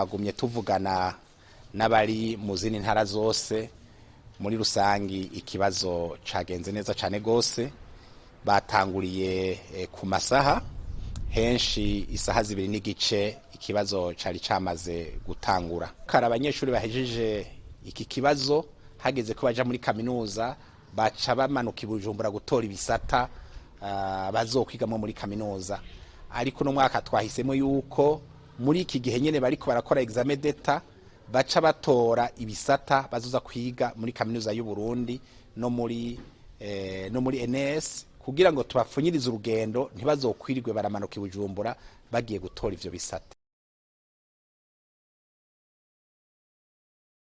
Twagumye tuvugana n'abari mu zindi ntara zose. Muri rusangi ikibazo cagenze neza cane gose. Batanguriye ku masaha henshi, isaha 2:30 ikibazo cari camaze gutangura. Kare abanyeshuri bahejeje iki kibazo, hageze ko baja muri kaminuza, baca bamanuka i Bujumbura gutora ibisata bazokwigamo muri kaminuza. Ariko uno mwaka twahisemo yuko muri iki gihe nyene bariko barakora examen d'État baca batora ibisata bazoza kwiga muri Kaminuza y'u Burundi no muri ENS, kugira ngo tubapfunyirize urugendo, ntibazokwirirwe baramanuka i Bujumbura bagiye gutora ivyo bisata.